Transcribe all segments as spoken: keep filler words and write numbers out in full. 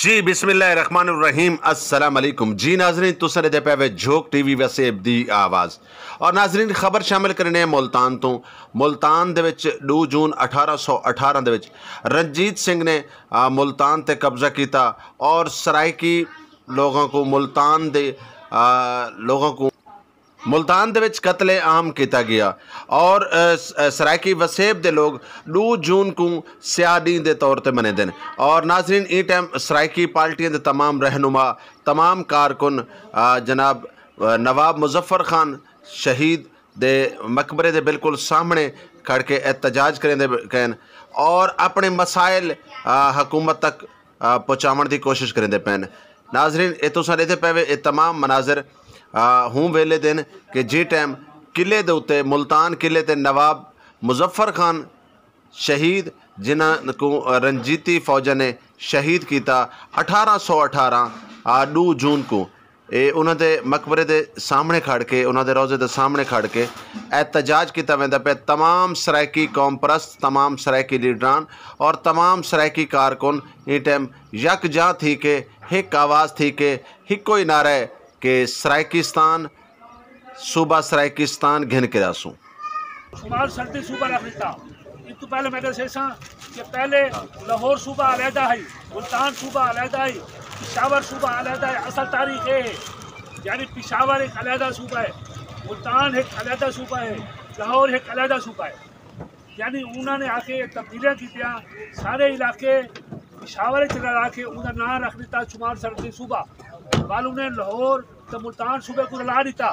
جی، بسم اللہ الرحمن الرحیم۔ السلام علیکم۔ جی ناظرین، تساں ݙیہدے پئے وے جھوک ٹی وی وسیب دی آواز۔ اور ناظرین، خبر شامل کرݨے ہیں ملتان توں۔ ملتان دے وچ ݙو جون اٹھارہ سو اٹھارہ دے وچ رنجیت سنگھ نے، آ، ملتان تے قبضہ کیتا اور سرائیکی لوگاں کوں ملتان دے، آ، لوگاں کوں ملتان دے وچ قتل عام کیتا ڳیا۔ اور، آ، س-، آ، سرائیکی وسیب دے لوگ ݙو جون کوں سیاہ ݙینہہ دے طور تے منیندن۔ اور ناظرین، ایں ٹائم سرائیکی پارٹیاں دے تمام رہنما، تمام کارکن، آ، جناب، آ، نواب مظفر خان شہید دے مقبرے دے بالکل سامݨے کھڑ کے احتجاج کریندے پئن اور اپݨے مسائل، آ، حکومت تک، آ، پہنچاوݨ دی کوشش کریندے پئن۔ ناظرین، اے تساں ݙیہدے پئے وے، اے تمام مناظر، آ، ہوں ویلے دے ہن کہ جیں ٹائم قلعے دے اتے، ملتان قلعے تے نواب مظفر خان شہید، جنہاں کوں رنجیتی فوجاں نے شہید کیتا، اٹھارہ سو اٹھارہ، آ، ݙو جون کوں اے انہاں دے مقبرے دے سامݨے کھڑ کے، انہاں دے روضے دے سامݨے کھڑ کے احتجاج کیتا ویندا پئے۔ تمام سرائیکی قوم پرست، تمام سرائیکی لیڈران اور تمام سرائیکی کارکن ایں ٹائم یکجاں تھی کے، ہک آواز تھی کے، ہکو ہی نعرہ ہے کہ سرائیکستان، صوبہ سرائیکستان گھن کے رہسوں۔ شمال سرحدی صوبہ رکھ ݙتا۔ اس توں پہلے میں ݙسیساں کہ پہلے لاہور صوبہ علیحدہ ہئی، ملتان صوبہ علیحدہ ہئی، پشاور صوبہ علیحدہ ہے۔ اصل تاریخ اے ہے، یعنی پشاور ہک علیحدہ صوبہ ہے، ملتان ہک علیحدہ صوبہ ہے، لاہور ہک علیحدہ صوبہ ہے۔ یعنی انہاں نے آ کے تبدیلیاں کیتیاں، سارے علاقے پشاور وچ رلا کے اوندا ناں رکھ ݙتا شمال سرحدی صوبہ۔ ول انہیں لاہور تے ملتان صوبے کوں رلا ݙتا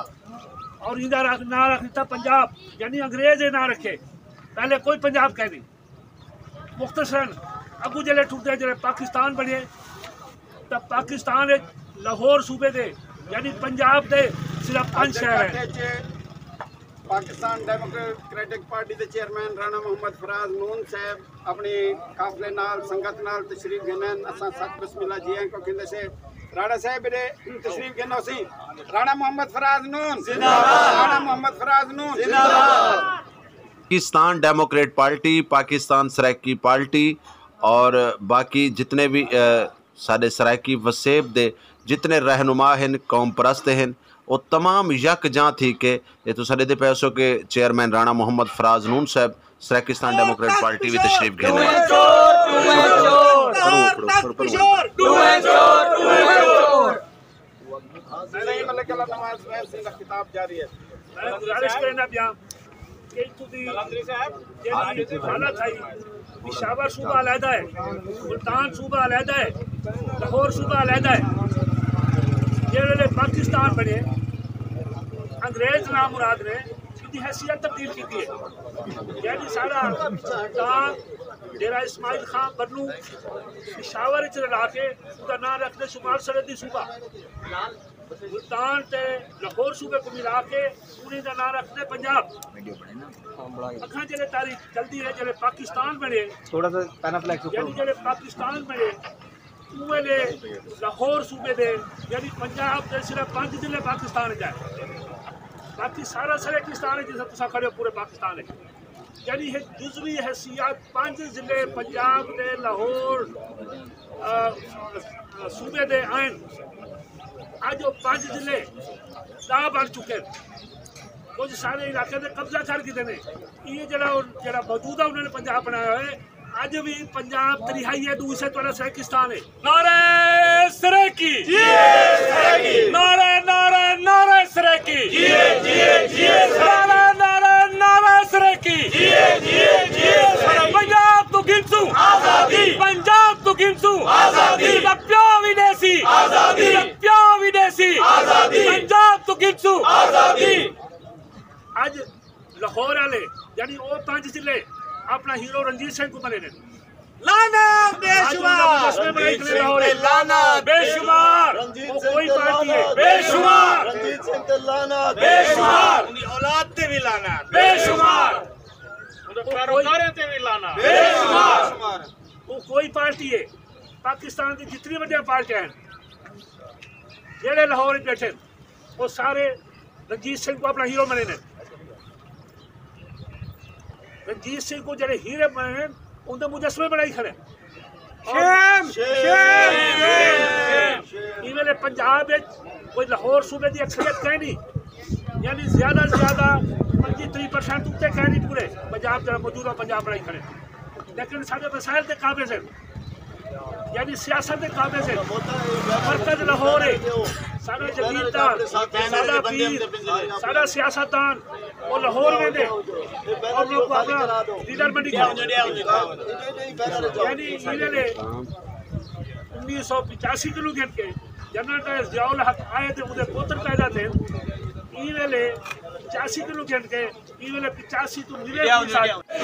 اور ایندا رکھ-، ناں رکھ ݙتا پنجاب، یعنی انگریز اے ناں رکھے، پہلے کوئی پنجاب کائنی۔ مختصراً اڳوں جیلے ٹردے جیلے پاکستان بݨے، تاں پاکستان وچ لاہور صوبے دے، یعنی پنجاب دے صرف پنج شہر ہیں۔ پاکستان ڈیموکریٹک پارٹی دے چیئرمین رانا محمد فراز نون صاحب اپݨے قافلے نال، سنگت نال تشریف گھنن۔ اساں سچ بسم اللہ جی آئیں کوں گھندے سے۔ رانا صاحب ݙے تشریف گھنو سی۔ رانا محمد فراز نون زندہ باد۔ رانا محمد فراز نون زندہ باد۔ پاکستان ڈیموکریٹ پارٹی، پاکستان سرائیکی پارٹی اور باقی جتنے بھی، آ، ساݙے سرائیکی وسیب دے جتنے رہنما ہن، قوم پرست ہن، او تمام یکجاں تھی کے، اے تساں ݙیہدے پئے ہسو کہ چیئرمین رانا محمد فراز نون صاحب سرائیکستان ڈیموکریٹ پارٹی وی تشریف گھن آئے۔ ݙوہیں چور، ݙوہیں چور۔ ݙوہیں چور، ݙوہیں چور۔ میں ملک اللہ نواز فیض سنگھ دا خطاب جاری ہے۔ میں گزارش کریندا پیاں کہ اتھوں دی جیڑھی حالت ہئی، پشاور صوبہ علیحدہ ہے، ملتان صوبہ علیحدہ ہے، لاہور صوبہ علیحدہ ہے۔ جیڑھے ویلے پاکستان بݨے، انگریز نامراد نے ایندی حیثیت تبدیل کیتی ہے۔ یعنی سارا تاں ڈیرہ اسماعیل خان بنوں پشاور وچ رلا کے اوندا ناں رکھ ݙتے شمال سرحدی صوبہ۔ ملتان تے لاہور صوبے کوں ملا کے انہیں دا ناں رکھ ݙتے پنجاب۔ اڳاں جیلے تاریخ چلدی ہے، جیلے پاکستان بݨے، تھوڑا سا پہلا فلیکس اوپر یعنی اٹھا۔ جیلے پاکستان بݨے، اوں ویلے لاہور صوبے دے، یعنی پنجاب دے صرف پنج ضلع پاکستان وچ ہے، باقی سارا سرائیکستان ہے، جس تساں کھڑے ہو پورے پاکستان وچ۔ یعنی ہک جزوی حیثیت پنج ضلع پنجاب دے لاہور، آ، آ، صوبے دے آئن۔ اڄ او پنج ضلع ݙاہ بݨ چکے ہن۔ کجھ سارے علاقے تے قبضہ کر گھدے نے۔ ایہ جیڑھا، جیڑھا موجودہ انہاں نے پنجاب بݨایا ہوئے، اڄ وی پنجاب تریہائی ہے، ݙو حصے تہاݙا سرائیکستان ہے۔ نعرہ سرائیکی۔ جیے سرائیکی۔ نعرہ، نعرہ، نعرہ سرائیکی۔ جیے، جیے، جیے سرائیکی۔ نعرہ، نعرہ، نعرہ سرائیکی۔ جیے، جیے، جیے سرائیکی۔ پنجاب توں گھنسوں آزادی۔ پنجاب توں گھنسوں آزادی۔ تیݙا پیو وی ݙیسی آزادی۔ تیݙا پیو وی ݙیسی آزادی۔ پنجاب توں گھنسوں آزادی۔ اڄ لاہور والے، یعنی او پنج ضلع، اپݨا ہیرو رنجیت سنگھ کوں بݨیندن۔ لعنت بے شمار۔ رنجیت سنگھ تے لاہور۔ لعنت بے شمار۔ رنجیت سنگھ تے لعنت۔ بے شمار۔ رنجیت سنگھ تے لعنت۔ بے شمار۔ اوندی اولاد تے وی لعنت۔ بے شمار۔ اوندے پیروکاریں تے وی لعنت۔ بے شمار۔ او کوئی پارٹی ہے، پاکستان دی جتنی وݙیاں پارٹیاں ہن، جیڑھے لاہور وچ ٻیٹھے ہن، او سارے رنجیت سنگھ کوں اپݨا ہیرو بݨیندن۔ رنجیت سنگھ کوں جیڑھے ہیرے بݨیندن، اوندے مجسمے بݨائی کھڑے۔ شیم، شیم، شیم۔ ایں ویلے پنجاب وچ کوئی لاہور صوبے دی اکثریت کائنی، یعنی زیادہ زیادہ پنجی تریہہ پرسینٹ اتے کائنی پورے پنجاب جیڑھا موجودہ پنجاب بݨائی کھڑے، لیکن ساݙے وسائل تے قابض ہن، یعنی سیاست تے قابض ہن۔ مرکز لاہور ہے، ساݙا جدید دان، ساݙا پیر، ساݙا سیاستدان، او لاہور ویندے اور لوگ اپنا لیڈر بݨی کھڑے۔ یعنی ایں ویلے انیس سو پچاسی کنوں گھن کے جنرل ڈائر ضیاء الحق آئے تے اوندے پوتر پیدا تھئے۔ ایں ویلے پچاسی کنوں گھن کے ایں ویلے پچاسی توں نوے فیصد۔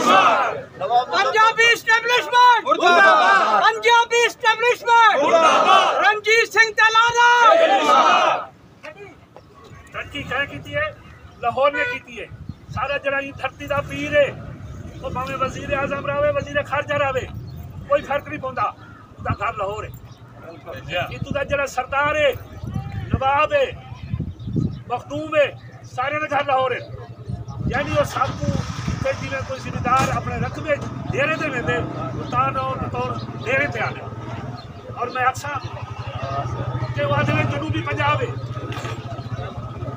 پنجابی اسٹیبلشمنٹ مردہ باد۔ پنجابی اسٹیبلشمنٹ مردہ باد۔ رنجیت سنگھ تے لعنت۔ ترقی کہیں کیتی ہے؟ لاہور نے کیتی ہے۔ سارا جیڑھا ایں دھرتی دا پیر ہے، او بھاویں وزیر اعظم رہوے، وزیر خارجہ رہوے، کوئی فرق نہیں پوندا۔ اوندا گھر لاہور ہے۔ اتوں دا جیڑھا سردار ہے، نواب ہے، مخدوم ہے، سارے دے گھر لاہور ہے۔ یعنی او سب کوں تے جیویں کوئی ذمہ دار اپنے رقبے ڈیرے تے ویندے، او تاں نہ او بطور ڈیرے تے آندے۔ اور میں آکھساں کہ او آہدے نے جنوبی پنجاب ہے،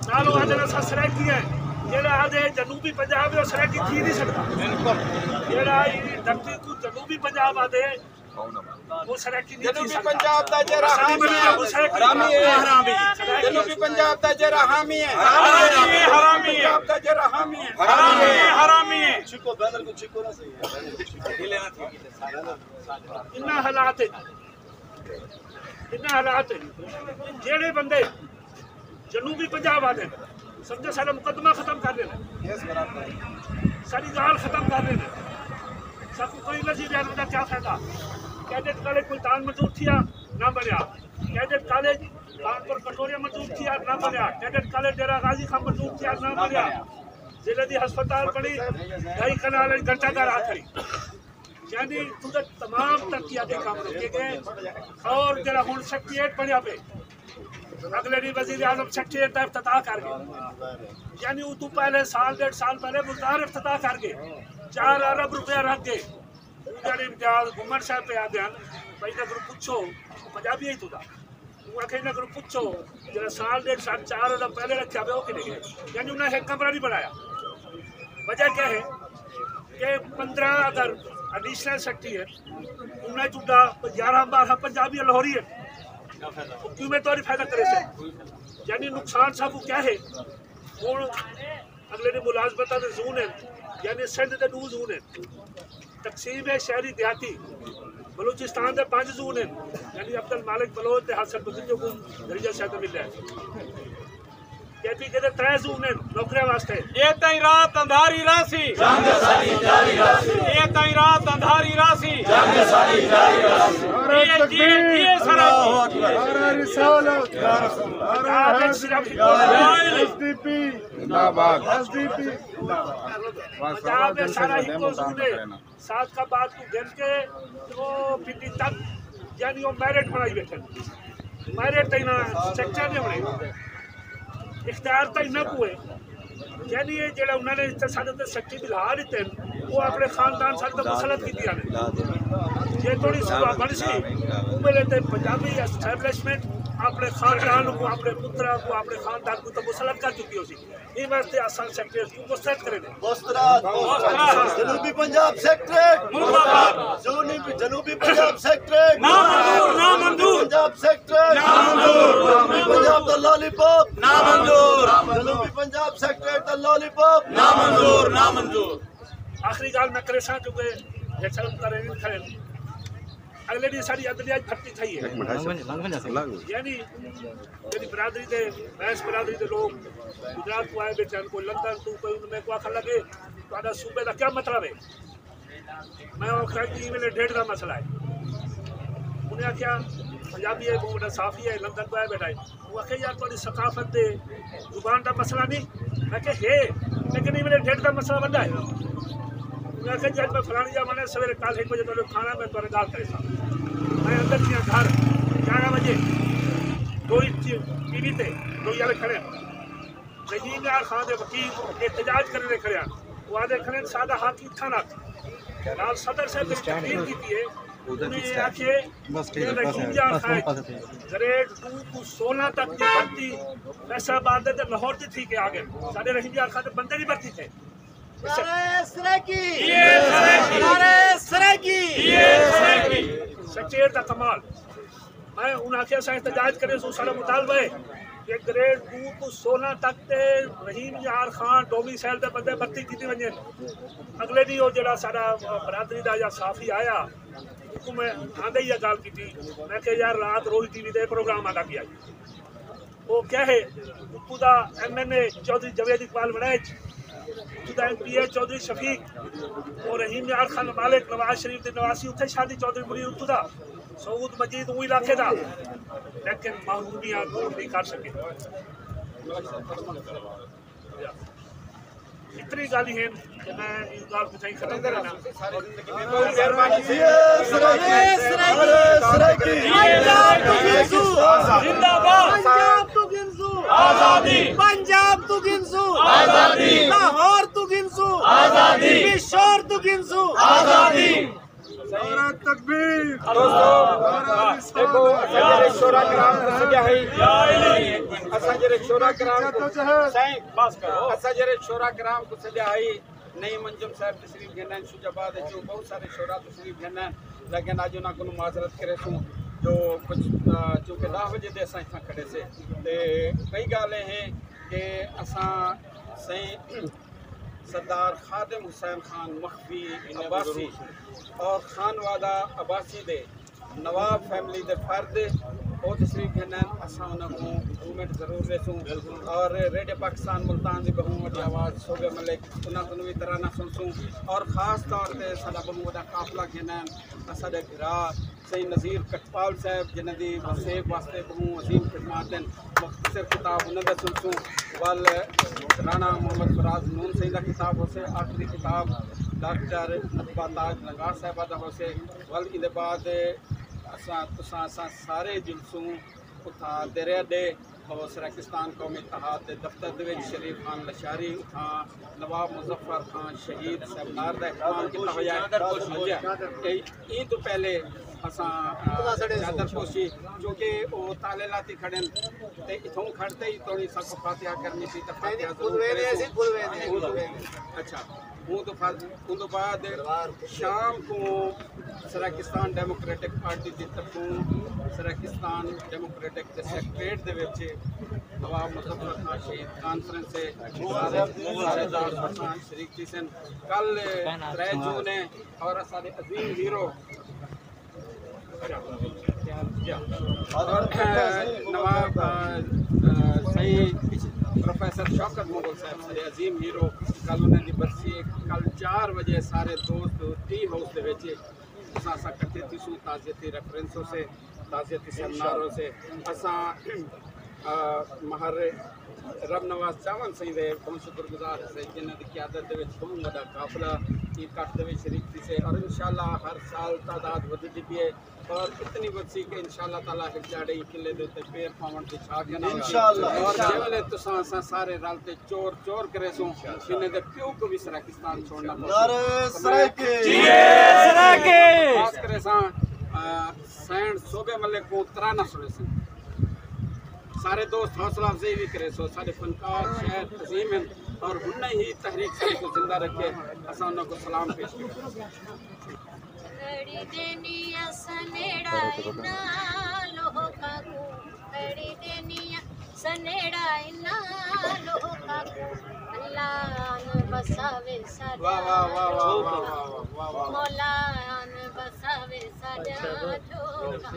نال او آہدے نے اساں سرائیکی ہیں۔ جیڑھا آہدے جنوبی پنجاب ہے، او سرائیکی تھی نہیں سڳدا۔ جیڑھا ایں دھرتی کوں جنوبی پنجاب آہدے، او سرائیکی نہیں تھی سڳدا۔ جنوبی پنجاب دا جیڑھا حامی ہے، حرامی ہے۔ جنوبی پنجاب دا جیڑھا حامی ہے، حرامی ہے، حرامی ہے۔ پنجاب دا جیڑھا حامی ہے، حرامی ہے، حرامی ہے۔ چھکو، بینر کوں چھکو نہ صحیح ہے۔ انہاں حالات ہے۔ انہاں حالات ہے۔ جیڑھے بندے جنوبی پنجاب آہدے، سمجھو ساݙا مقدمہ ختم کر ݙیوے، ساݙی ڳالھ ختم کر ݙیوے۔ ساکوں کوئی وزیر اعظم دا کیا فائدہ؟ کیڈٹ کالج ملتان منظور تھیا، نہ بݨیا۔ کیڈٹ کالج خان پور کٹوریا منظور تھیا، نہ بݨیا۔ کیڈٹ کالج ڈیرہ غازی خان منظور تھیا، نہ بݨیا۔ ضلع دی ہسپتال بݨی، ڈھائی کنال گھنٹہ گھر آ کھڑی۔ یعنی اتھوں دے تمام ترقیاتی کم رکے ڳئے۔ اور جیڑھا ہݨ سیکریٹریٹ بݨیا پئے، اڳلے ݙینہہ وزیر اعظم سیکریٹریٹ دا افتتاح کر ڳئے۔ یعنی اتوں پہلے سال ݙیڈھ سال پہلے ملتان افتتاح کر ڳئے، چار ارب روپیہ رکھ ڳئے۔ اوں جیڑھے امتیاز گھمن صاحب پئے آہدے ہن، بھائی انہاں کوں پچھو، پنجابی ہے اتھوں دا۔ اوں آکھیا انہاں کوں پچھو، جیڑھا سال ݙیڈھ سال چار ارب پہلے رکھیا پئے، او کݙے ڳئے؟ یعنی انہاں ہک کمرہ نہیں بݨایا۔ وجہ کیا ہے کہ پندرہ اگر ایڈیشنل سیکریٹری ہے، انہاں چوں ݙاہ، یارہاں ٻارہاں پنجابی لاہوری ہے، او کیویں تہاݙی فائدہ کریسن؟ یعنی نقصان ساکوں کیا ہے؟ ہݨ اڳلے ݙینہہ ملازمتاں دے زون ہن، یعنی سندھ دے ݙو زون ہن، تقسیم شہری دیہاتی، بلوچستان دے پنج زون ہن، یعنی عبد المالک بلوچ تے حسن بزنجو کوں درجہ شاید ملیا ہے۔ کے پی کے دے ترے زون ہن نوکریاں واسطے۔ جے تائیں رات اندھاری راہسی۔ جنگ ساݙی جاری راہسی۔ جے تائیں رات اندھاری راہسی۔ جنگ ساݙی جاری راہسی۔ جیے، جیے، جیے سارا۔ نعرہ رسالت۔ پنجاب وچ صرف ایس ڈی پی۔ زندہ باد۔ ایس ڈی پی۔ پنجاب وچ سارا ہکو زون ہے۔ سات کا بعد کوں گھن کے او پنڈی تک، یعنی او میرٹ بݨائی ٻیٹھے۔ میرٹ تاں انہاں سیکٹر نے ہونے، اختیار تاں انہاں کوں ہے۔ یعنی اے جیڑھا انہاں نے اتھے ساݙے تے سیکٹری بلہا ݙتے، او اپݨے خاندان ساݙے تے مسلط کیتی آنے۔ جے توڑی صوبہ بݨسی، او ویلے تے پنجابی اسٹیبلشمنٹ اپݨے خاندان کوں، اپݨے پتراں کوں، اپݨے خاندان کوں تے مسلط کر چکی ہوسی۔ ایں واسطے اساں سیکٹریٹ کوں مسترد کریندے۔ مسترد، مسترد۔ جنوبی پنجاب سیکٹریٹ۔ مردہ باد۔ جنوبی، جنوبی پنجاب سیکٹریٹ۔ نامنظور، نامنظور۔ پنجاب سیکٹریٹ۔ نامنظور۔ جنوبی پنجاب دا لالی پاپ۔ نامنظور۔ جنوبی پنجاب سیکٹریٹ دا لالی پاپ۔ نامنظور، نامنظور۔ آخری ڳالھ میں کریساں کیونکہ ہک سال مقررین کھڑے۔ اڳلے ݙینہہ ساݙی عدلیہ اچ بھرتی تھئی ہے۔ ہک منٹ، ہک سیکنڈ۔ یعنی میری برادری دے، بیس برادری دے لوگ گجرات کوں آئے ٻیٹھے ہن، کوئی لندن توں، کوئی انہاں میکوں آکھݨ لڳے، تہاݙا صوبے دا کیا مطلب ہے؟ میں آکھیا جی ایں ویلے ڈھڈ دا مسئلہ ہے۔ انہیں آکھیا پنجابی ہے، بہوں وݙا صحافی ہے، لندن توں آئے ٻیٹھا ہے۔ او آکھے، یار، تہاݙی ثقافت تے زبان دا مسئلہ نہیں۔ میں کہا، ہے، لیکن ایں ویلے ڈھڈ دا مسئلہ وݙا ہے۔ میں آکھیا، جی، اڄ میں فلاݨی جاہ ونڄݨا، سویرے کل ہک بجے تہاݙے کھانا، میں تہاݙے نال کریساں۔ میں اندر ڳیا گھر، گیارہ بجے، ڈوئی ٹی وی تے، ڈوئی والے کھڑے ہن۔ زمین یار خان دے وکیل احتجاج کریندے کھڑے ہن۔ او آہدے کھڑے ہن، ساݙا حق اتھاں نہ۔ نال صدر صاحب نے تقریر کیتی ہے۔ انہیں آکھے کہ رحیم یار خان گریڈ ٹو توں سولہ تک دی بھرتی فیصل آباد دے تے لاہور دی تھی کے آ ڳئے۔ ساݙے رحیم یار خان دے بندے دی بھرتی تھئے۔ نعرہ سرائیکی! نعرہ سرائیکی! سچیر دا کمال۔ میں انہاں آکھیا، اساں احتجاج کریسوں، ساݙا مطالبہ ہے کہ گریڈ ٹو توں سولہ تک تے رحیم یار خان ڈومیسائل دے بندے بھرتی کیتی ونڄن۔ اڳلے ݙینہہ او جیڑھا ساݙا برادری دا یا صحافی آیا، اوکوں میں آندے ہی اے ڳالھ کیتی۔ میں کہیا، یار، رات روہی ٹی وی تے پروگرام آندا پیا ہے۔ او کیا ہے؟ اتھوں دا ایم این اے چوہدری جاوید اقبال وڑائچ، اتھوں دا ایم پی اے چوہدری شفیق، او رحیم یار خان مالک، نواز شریف دے نواسی، اتھے شادی چوہدری منیر اتھوں دا، سعود مجید اوں علاقے دا، لیکن محرومیاں دور نہیں کر سکے۔ اتنی ڳالھیں ہن کہ میں ایں ڳالھ کوں اتھائیں ختم کرینداں۔ پنجاب توں گھنسوں۔ زندہ باد۔ پنجاب توں گھنسوں۔ آزادی۔ پنجاب توں گھنسوں۔ آزادی۔ لاہور توں گھنسوں۔ آزادی۔ پشور توں گھنسوں۔ آزادی۔ نعرہ تکبیر! دوستو، نعرہ رسالت! ݙیکھو، اساں جیڑھے شعراء کرام کوں سݙیا ہئی، اساں جیڑھے شعراء کرام کوں، سائیں، اساں جیڑھے شعراء کرام کوں سݙیا ہئی، نعیم انجم صاحب تشریف گھنن، شجاع آباد اچوں بہت سارے شعراء تشریف گھنن، لیکن اڄ انہاں کولوں معذرت کریسوں جو کجھ، آ، چونکہ ݙاہ وڄے دے اساں اتھاں کھڑے سے۔ تے ٻئی ڳالھ اے ہے کہ اساں سائیں سردار خادم حسین خان مخفی عباسی اور خانوادہ عباسی دے نواب فیملی دے فرد او تشریف گھنن، اساں انہاں کوں دو منٹ ضرور ݙیسوں۔ اور ریڈیو پاکستان ملتان دی ٻہوں وݙی آواز صوبے ملک، انہاں کنوں وی ترانہ سݨسوں۔ اور خاص طور تے ساݙا ٻہوں وݙا قافلہ گھنن، اساݙے بھرا سئیں نذیر کٹپال صاحب، جنہاں دی وسیب واسطے ٻہوں عظیم خدمات ہن۔ مختصر خطاب انہاں دا سݨسوں، ول رانا محمد فراز نون سئیں دا خطاب ہوسے، آخری خطاب ڈاکٹر نبا تاج لنگار صاحبہ دا ہوسے، ول ایندے بعد اساں، تساں، اساں سارے جلسوں اتھاں دریا ݙے، او سرائیکستان قومی اتحاد دے دفتر دے وچ شریف خان لشاری، اتھاں نواب مظفر خان شہید سیمینار دا اہتمام کیتا ہویا ہے۔ اے، ایں توں پہلے اساں، آ، چادر پوشی، کیونکہ او تالے لاتی کھڑن تے اتھوں کھڑ تے ہی تھوڑی سب کوں فاتحہ کرنی سی تے فاتحہ ضرور کریسوں۔ اچھا، اوں توں فا-، اوں توں بعد شام کوں سرائیکستان ڈیموکریٹک پارٹی دی طرفوں سرائیکستان ڈیموکریٹک دے سیکریٹریٹ دے وچ نواب مظفر خان شہید کانفرنس ہے، سارے، سارے دوست اساں شریک تھیسن۔ کل ترے جون ہے اور اساݙے عظیم ہیرو نواب، آ، آ، سئیں پروفیسر شوکت مغل صاحب ساݙے عظیم ہیرو، کل انہاں دی برسی ہے، کل چار وڄے سارے دوست ٹی ہاؤس دے وچ اساں، اساں کٹھے تھیسوں، تعزیتی ریفرنس ہوسے، تعزیتی سیمینار ہوسے۔ اساں، آ، ماہر رب نواز چاون سئیں دے ٻہوں شکر گزار ہسے، جنہاں دی قیادت دے وچ ٻہوں وݙا قافلہ ایں کٹھ دے وچ شریک تھیسے، اور انشاءاللہ ہر سال تعداد ودھدی پئی ہے، اور اتنی ودھسی کہ انشاءاللہ تعالیٰ ہک ݙیہاڑے ایں قلعے دے اتے پیر پاوݨ دی چھا کنا ہوسی۔ انشاءاللہ۔ اور جے ویلے تساں، اساں سارے رل تے چور چور کریسوں، انہیں دے پیو کوں وی سرائیکستان چھوڑنا پوسی۔ نعرہ سرائیکی! خاص کریساں، آ، سئیں صوبے ملک کوں ترانہ سݨیسوں۔ سارے دوست حوصلہ افزائی وی کریسو، ساݙے فنکار شاعر عظیم ہن اور انہیں ہی تحریک ساݙے کوں زندہ رکھے، اساں انہاں کوں سلام پیش کریسوں۔ کھڑی دینی آں سنیڑا انہاں لوکاں کوں، کھڑی دینی آں سنیڑا انہاں لوکاں کوں، اللہ آن وساوے ساݙا، واہ، واہ، واہ، واہ۔ مولا آن وساوے ساݙا جھوکاں،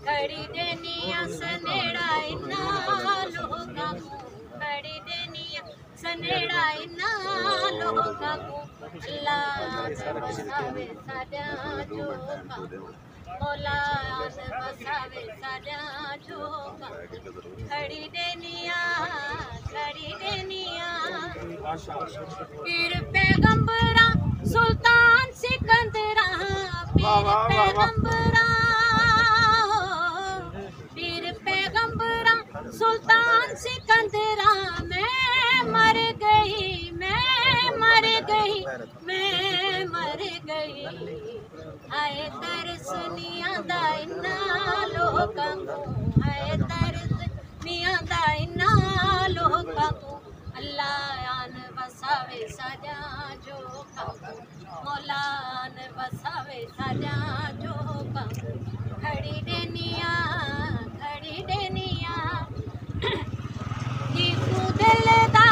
کھڑی دینی آں سنیڑا انہاں لوکاں کوں، کھڑی دینی آں سنیڑا انہاں لوکاں کوں، اللہ آن وساوے ساݙا جھوکاں، مولا آن وساوے ساݙا جھوکاں۔ کھڑی دینی آں، کھڑی دینی آں۔ پیر پیغمبراں، سلطان سکندراں، پیر پیغمبراں، پیر پیغمبراں، سلطان سکندراں، میں مر گئی، میں مر گئی، میں مر گئی۔ ہائے ترس نی آندا انہاں لوکاں کوں، ہائے ترس نی آندا انہاں لوکاں کوں۔ اللہ آن وساوے ساݙیاں جھوکاں کوں، مولا آن وساوے ساݙیاں جھوکاں کوں۔ گھڑی ݙینی آں، گھڑی ݙینی آں، کیکوں دل دا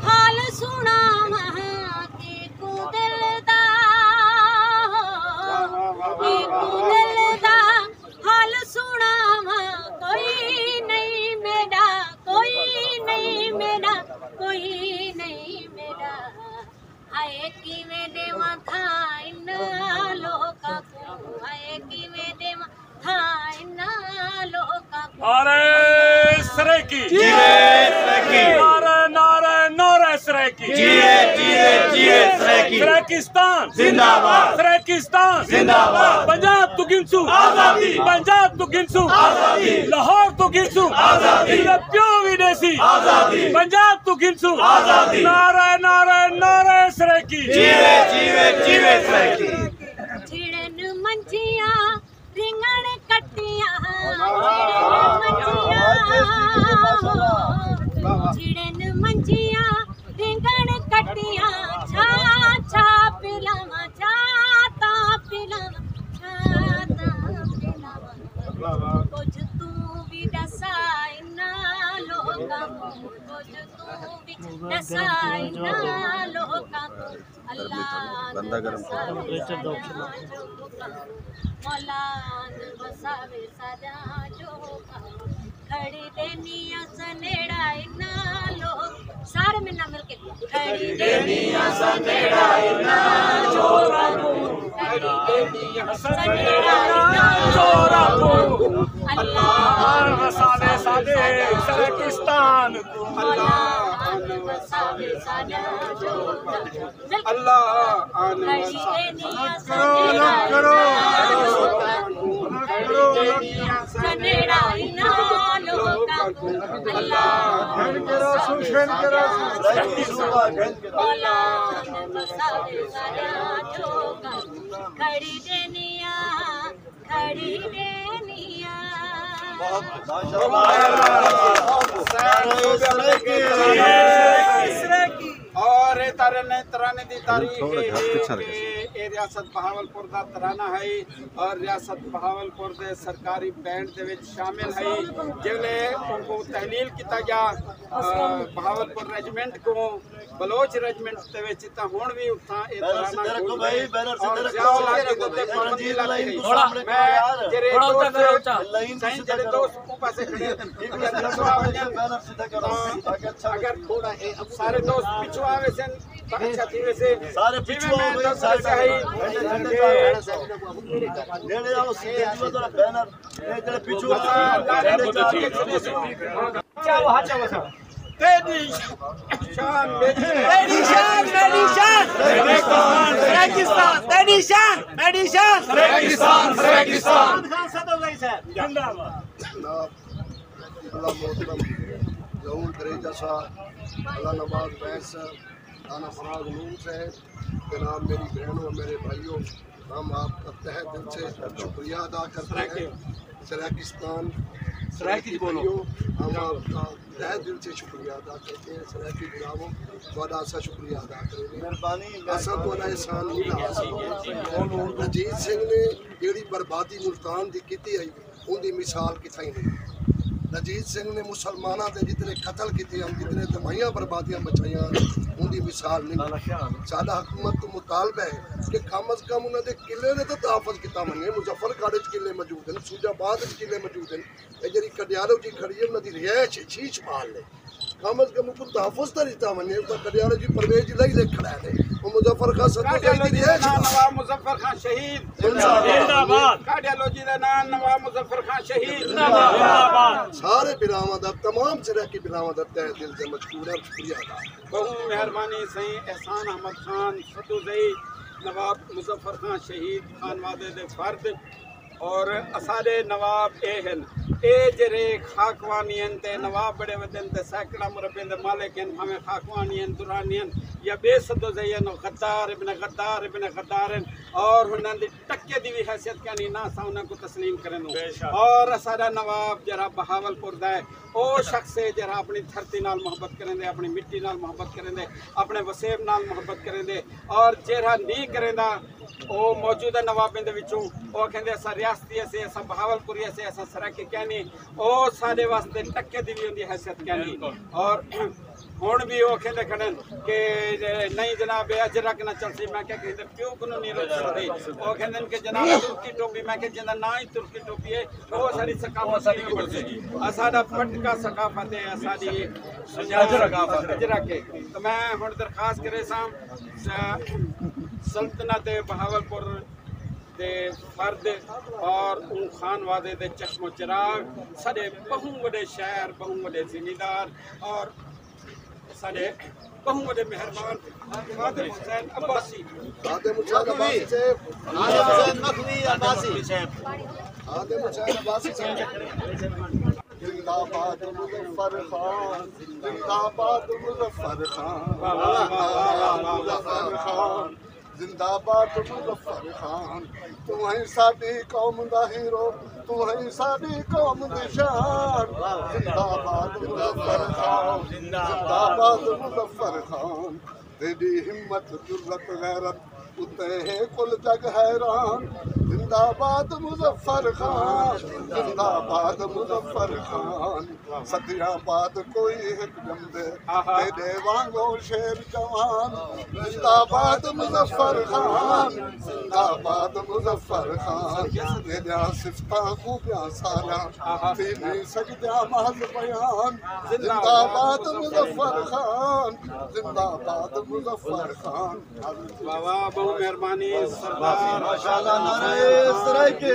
حال سݨاواں، کیکوں دل دا، کیکوں دل دا حال سݨاواں، کوئی نئیں میݙا، کوئی نئیں میݙا، کوئی نئیں میݙا۔ ہائے کیویں ݙیواں تھاں انہاں لوکاں کوں، ہائے کیویں ݙیواں تھاں انہاں لوکاں کوں۔ نعرہ سرائیکی۔ جیے سرائیکی۔ نعرہ، نعرہ، نعرہ سرائیکی۔ جیے، جیے، جیے سرائیکی۔ سرائیکستان۔ زندہ باد۔ سرائیکستان۔ زندہ باد۔ پنجاب توں گھنسوں۔ آزادی۔ پنجاب توں گھنسوں۔ آزادی۔ لاہور توں گھنسوں۔ آزادی۔ تیݙا پیو وی ݙیسی۔ آزادی۔ پنجاب توں گھنسوں۔ آزادی۔ نعرہ، نعرہ، نعرہ سرائیکی۔ جیوے، جیوے، جیوے سرائیکی۔ جھڑن منجیاں رنگݨ کٹیاں، جھڑن منجیاں، جھڑن منجیاں رنگݨ کٹیاں، چھا چھا پلاواں، چھا تاں پلاواں، چھا تاں پلاواں۔ کجھ توں وی ݙسا انہاں لوکاں کوں، کجھ توں وی ݙسا انہاں لوکاں کوں۔ اللہ بندہ گرم کر۔ مولا وساوے ساݙیاں جھوکاں۔ گھڑی ݙینی آں سنیڑا انہاں لوک، سارے میݙے نال مل کے۔ گھڑی ݙینی آں سنیڑا انہاں لوکاں کوں۔ گھڑی ݙینی آں سنیڑا انہاں لوکاں کوں۔ اللہ وساوے ساݙے سرائیکستان کوں۔ اللہ وساوے ساݙیاں جھوکاں۔ اللہ آن وساوے۔ کرو، کرو۔ کرو، کرو۔ سنیڑا انہاں لوکاں کوں۔ اللہ۔ گھن کے راسو، گھن کے راسو۔ اللہ آن وساوے ساݙیاں جھوکاں۔ گھڑی ݙینی آں، گھڑی ݙینی آں۔ بہت، ماشاءاللہ۔ اور اے ترن-، ترانے دی تاریخ اے ہے کہ اے ریاست بہاولپور دا ترانہ ہے اور ریاست بہاولپور دے سرکاری بینڈ دے وچ شامل ہے۔ جیلے اونکوں تحلیل کیتا ڳیا، آ، بہاولپور ریجیمنٹ کوں بلوچ ریجیمنٹ دے وچ، تاں ہݨ وی اتھاں اے ترانہ گونجدے۔ اور ضیاء اللہ دے تے پابندی لڳ ڳئی۔ میں جیڑھے دوست، سائیں، جیڑھے دوست اوں پاسے کھڑے، اگر تھوڑا ونڄن، اگر تھوڑا، اے سارے دوست پچھوں آ ویسن تاں اچھا تھی ویسے۔ سارے پچھوں آ ویسن۔ نیڑے آؤ، سیدھے جو ذرا بینر، اے جیڑھے پچھوں آ، اچھا، وہ اچھا، وہ اچھا۔ تیݙی شان، تیݙی شان، میݙی شان۔ سرائیکستان، تیݙی شان، میݙی شان۔ سرائیکستان، سرائیکستان۔ خان صدر بھائی صاحب۔ زندہ باد۔ جناب اللہ محترم ظہور دریجہ صاحب، اللہ نواز بینس صاحب، رانا فراز نون صاحب، جناب میری بہنوں اور میرے بھائیوں، ہم آپ کا تہہ دل سے شکریہ ادا کرتے ہیں۔ سرائیکستان، سرائیکی بولو۔ بھائیوں، ہم آپ کا تہہ دل سے شکریہ ادا کرتے ہیں۔ سرائیکی بھراوو، تہاݙا اساں شکریہ ادا کریں۔ مہربانی، اساں تہاݙا احسان نہیں لا سڳدے۔ رجیت سنگھ نے جیڑھی بربادی ملتان دی کیتی ہئی، اوندی مثال کتھائیں نہیں۔ رجیت سنگھ نے مسلماناں دے جتنے قتل کیتے ہن، جتنے تباہیاں بربادیاں مچائیاں ہن، اوندی مثال نہیں۔ ساݙا حکومت توں مطالبہ ہے کہ کم از کم انہاں دے قلعے دے تاں تحفظ کیتا ونڄے۔ مظفر گڑھ اچ قلعے موجود ہن، سوجھ آباد اچ قلعے موجود ہن، اے جیڑھی کڈیالو جی کھڑی ہے، انہاں دی رہائش ہے، شیش محل ہے۔ کم از کم اوکوں تحفظ تاں ݙتا ونڄے۔ اتھاں کڈیالو جی پرویز الہی لکھ کھڑا ہے، او مظفر خان سدھو سائیں دی رہائش ہے۔ نواں مظفر خان شہید۔ زندہ باد۔ کڈیالو جی دا ناں نواں مظفر خان شہید۔ زندہ باد۔ سارے بھراواں دا، تمام سرائیکی بھراواں دا تہہ دل تے مشکور ہے، شکریہ ادا۔ ٻہوں مہربانی سائیں احسان احمد خان سدوزئی، نواب مظفر خان شہید، خانوادے دے فرد۔ اور اساݙے نواب اے ہن، اے جیڑھے خاکوانی ہن تے نواب بݨے ودن تے سینکڑاں مربعیں دے مالک ہن، بھاویں خاکوانی ہن، درانی ہن یا ٻئے سدوزئی ہن، غدار ابن غدار ابن غدار ہن۔ اور انہاں دی ٹکے دی وی حیثیت کینی، نہ اساں انہاں کوں تسلیم کریندوں۔ بے شک۔ اور اساݙا نواب جیڑھا بہاول پور دا ہے، او شخص ہے جیڑھا اپݨی دھرتی نال محبت کریندے، اپݨی مٹی نال محبت کریندے، اپݨے وسیب نال محبت کریندے، اور جیڑھا نہیں کریندا، او موجودہ نوابیں دے وچوں، او آکھیندے اساں ریاستی ہسے، اساں بہاول پوری ہسے، اساں سرائیکی کینی۔ او ساݙے واسطے ٹکے دی وی اوندی حیثیت کینی۔ بالکل۔ اور ہݨ وی او آکھیندے کھڑن کہ نہیں جناب، اے اجرک نہ چلسی۔ میں کہیا کہیں دے پیو کنوں نہیں رک سڳدی۔ او آکھیندن کہ جناب ترکی ٹوپی۔ میں کہیا جیندا ناں ہی ترکی ٹوپی ہے، او اساݙی ثقافت نہیں بݨسی۔ اساݙا پٹکا ثقافت ہے، اساݙی اجرک ہے۔ تو میں ہݨ درخواست کریساں، س-، سلطنت بہاول پور دے فرد اور اوں خانوادے دے چشم و چراغ، ساݙے ٻہوں وݙے شاعر، ٻہوں وݙے زمیندار اور ساݙے ٻہوں وݙے مہربان خادم حسین عباسی۔ خادم حسین عباسی صاحب۔ خادم حسین نقوی عباسی۔ خادم حسین عباسی صاحب۔ زندہ باد مظفر خان، زندہ باد مظفر خان، واہ، واہ، واہ، واہ، واہ، واہ، واہ۔ مظفر خان، زندہ باد مظفر خان، توں ہیں ساݙی قوم دا ہیرو، توں ہیں ساݙی قوم دی شان۔ زندہ باد مظفر خان، زندہ باد مظفر خان، تیݙی ہمت، جرأت، غیرت اتے ہے کل جگ حیران۔ زندہ باد مظفر خان، زندہ باد مظفر خان، صدیاں بعد کوئی ہک ڄمدے، آہا۔ تیݙے وانگوں شیر جوان۔ زندہ باد مظفر خان، زندہ باد مظفر خان، تیݙیاں صفتاں خوبیاں ساریاں، آہا۔ تھی نہیں سڳدیاں محض بیان۔ زندہ زندہ باد باد مظفر خان، زندہ باد مظفر خان۔ واہ واہ، ٻہوں مہربانی سردار۔ ماشاءاللہ، نعرہ سرائیکی۔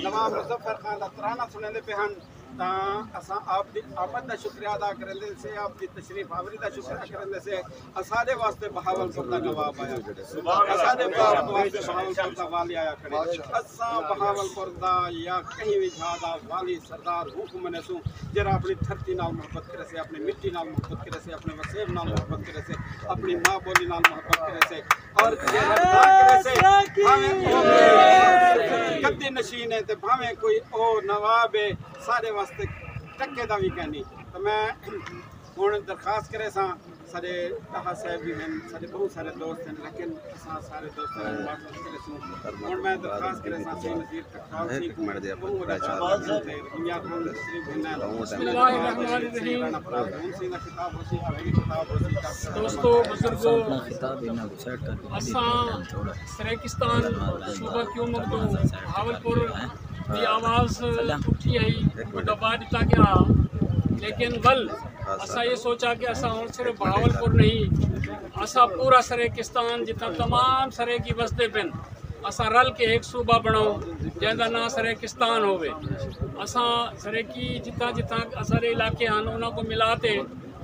نواب مظفر خان دا ترانہ سݨیندے پئے ہن، تاں اساں آپ دی آمد دا شکریہ ادا کریندے سے، آپ دی تشریف آوری دا شکریہ کریندے سے۔ اساݙے واسطے بہاول پور دا نواب آیا کھڑے، اساݙے واسطے بہاول پور دا والی آیا کھڑے۔ اساں بہاول پور دا یا کہیں وی جھا دا والی سردار ہوں کوں منیسوں، جیڑھا اپݨی دھرتی نال محبت کریسے، اپݨی مٹی نال محبت کریسے، اپݨے وسیب نال محبت کریسے، اپݨی ماء ٻولی نال محبت کریسے۔ اور جیڑھا دعا کریسے، بھاویں او گدی نشین ہے تے بھاویں کوئی او نواب ہے، ساݙے واسطے ٹکے دا وی کینی۔ تے میں ہݨ درخواست کریساں، ساݙے طاہا صاحب وی ہن، ساݙے ٻہوں سارے دوست ہن، لیکن اساں سارے دوستاں نال معذرت کریسوں۔ ہݨ میں درخواست کریساں سئیں نذیر ٹکسال سئیں کوں، ٻہوں وݙا شاعر ہن تے دنیا کوں تشریف گھن آئے۔ بسم اللہ الرحمن الرحیم۔ سئیں رانا فراز خان سئیں دا خطاب ہوسی، آخری خطاب ہوسی ڈاکٹر دوستو، بزرگو، اساں سرائیکستان صوبہ کیوں مڳدوں بہاول پور دی آواز اٹھی ہئی، او دبا ݙتا ڳیا۔ لیکن ول اساں اے سوچا کہ اساں ہݨ صرف بہاول پور نہیں، اساں پورا سرائیکستان، جتھاں تمام سرائیکی وسدے پن، اساں رل کے ہک صوبہ بݨاؤں، جیندا ناں سرائیکستان ہووے۔ اساں سرائیکی جتھاں جتھاں اساݙے علاقے ہن، انہاں کوں ملا تے